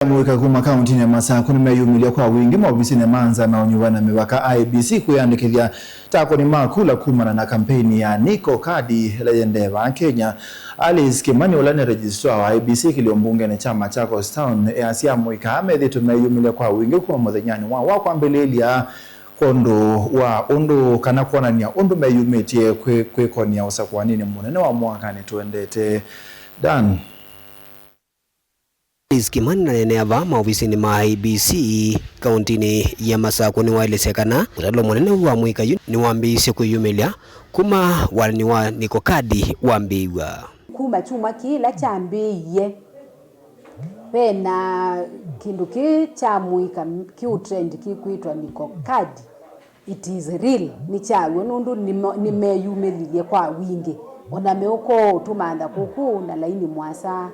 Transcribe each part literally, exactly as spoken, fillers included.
Amũika kuma kauntinĩ ya Masakũ nĩmeyumĩlya kwa wingĩ maovisinĩ ma nza na ũnyuva na mĩvaka, I E B C, kwĩyandĩkĩthya ta akũni ma kula kumana na kampeini ya Niko Kadi ĩla yĩendee vaa Kenya. Alice Kimani, ũla nĩ registrar wa I E B C kĩlio mbungenĩ kya Machakos Town, easya amũika aa methĩĩtwe meyumĩlya kwa wingĩ kuma mũthenyanĩ wa, wa kwambĩlĩĩlya kwondũ wa ũndũ kana kwonany'a ũndũ meyumĩtye kwĩ-, kwĩkonia ũsakũaninĩ mũnene wa mwakanĩ tũendete. Dan. Alice Kimani naneenea vaa maovisinĩ ma I E B C kauntinĩ ya Masakũ nĩwaelesya kana ũtalo mũnene ũũ wa mũika yu nĩwambĩĩisye kwĩyumĩlya kuma walani wa Niko Kadi wambĩĩw'a. Kuma kyumwa kĩĩ ĩla kyambĩĩie, ve na kĩndũ kĩĩ kya mũika kĩũtrend kĩkwĩtwa Niko Kadi. It is real, nĩ kya w'o, nũndũ nĩmo-, nĩmeyumĩlilye kwa wingĩ. O na meũka ũũ tũmantha kũkũ na laini mwasa,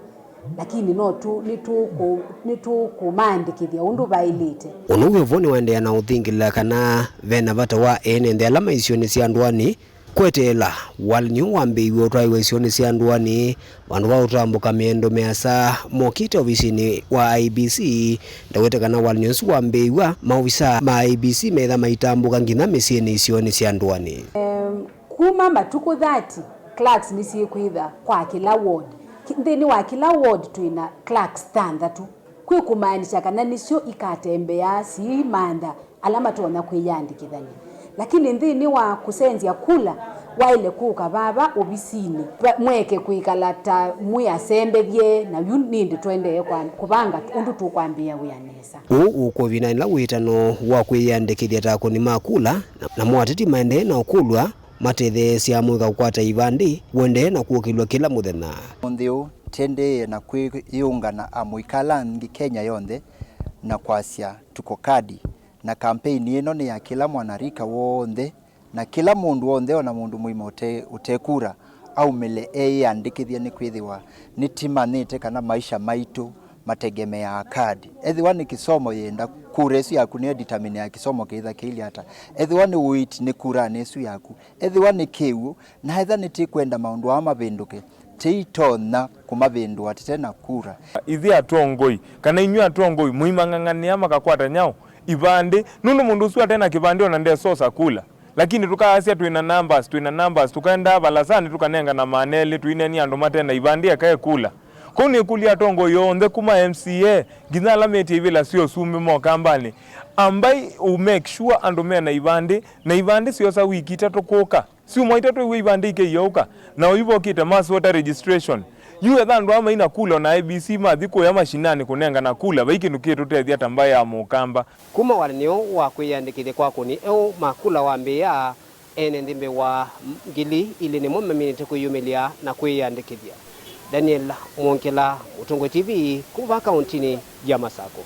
lakini no tũ-, nĩtũkũ-, nĩtũkũmaandĩkĩthya ũndũ vaĩlĩte. Ũndũ wĩ vo nĩwaendeea na ũthingĩla kana ve na vata wa ene nthĩ ala maĩ isionĩ sya ndũanĩ kweteela walani ũũ wambĩĩw'e ũtwaĩwa isionĩ sya ndũanĩ. Vandũ va ũtambũka mĩendo mĩasa mokĩte ovisinĩ wa I E B C, ndawete kana walani ũsu wambĩĩw'a, maovisaa ma I E B C meetha maitambũka nginya mĩsyĩnĩ isionĩ sya ndũanĩ. Em, kuma matukũ thirty, clerks nĩsyĩkwĩtha kwa kĩla ward. Ki-, nthĩnĩ wa kĩla ward twĩ na clerks thanthatũ. Kwĩ kũmaanisya kana nĩsyo ikatembeaa siimantha ala matonya kwĩyandĩkĩthany'a. Lakini nthĩnĩ wa kũsenzya kula, waĩle kũka vava ovisinĩ, va-, mweke kwĩkala ta mwĩ asembethye, na yu nĩndĩ tũendee kwa-, kũvanga ũndũ tũkwambĩĩa wĩa nesa. Ũũ ũkũvina ĩla wĩtano wa kwĩyandĩkĩthya ta akũni ma kula, na, namo ateti maendee na ũkũlw'a matetheesya amũika kũkwata ivandĩ ũendee na kũkĩlw'a kĩla mũthenya. Ũmũnthĩ ũũ, tĩendee na kwĩyũnga na amũika ala angĩ Kenya yonthe na kwasya, "Tuko Kadi." Na kampeini ĩno nĩ ya kĩla mwanarika w'onthe, na kĩla mũndũ w'onthe, o na mũndũ mũima ũte, ũte kura, aumĩle eyĩandĩkĩthye, nĩkwĩthĩwa nĩtĩmanyĩte kana maisha maitũ mategemeaa kadi. Ethĩwa nĩ kĩsomo yĩenda, kura ĩsu yaku nĩyo ĩditaminĩaa kĩsomo kĩitha kĩilye ata. Ethĩwa nĩ ũiiti, nĩ kuranĩ ĩsu yaku. Ethĩwa nĩ kĩw'ũ, na ethĩwa nĩtĩkwenda maũndũ aa mavĩndũke, tĩitonya kũmavĩndũa tũte na kura. Ithyĩ atongoi, kana inyw'ĩ atongoi, mũimang'ang'anĩa makakwata nyaũ? Ivandĩ. Nũndũ mũndũ ũsu ate na kĩvandĩ ona ndesosa kula. Lakini tũkaasya, "Twĩ na numbers, twĩ na numbers," tũkaendaa valasanĩ tũkanengana maana elĩ, tũineenea andũ mate na ivandĩ eka ekula. Kwoou nĩkũlya atongoi onthe kuma M C A nginya ala metie ivĩla sya ũsumbĩ ma Ũkambanĩ, ambai ũ make sure andũ me na ivandĩ, na ivandĩ syosa wiki itatũ kũka. Syumwa itatũ iw'e ivandĩ ikĩyĩũka, na oyu vokĩte mass voter registration. Yu etha andũ aa maina kula ona I E B C mathi kũya mashinani kũnengana kula, vai kĩndũ kĩtũtethya ta mbaĩ ya Mũkamba. Kuma walani ũũ wa kwĩyandĩkĩthya kwa akũni eũ ma kula wambĩĩa, ene nthĩ mbee wa ngili ilĩ nĩmo maminĩte kwĩyumĩlya na kwĩyandĩkĩthya. Daniel Mwongela, Mũtongoi T V, kuma vaa kauntinĩ ya Masakũ.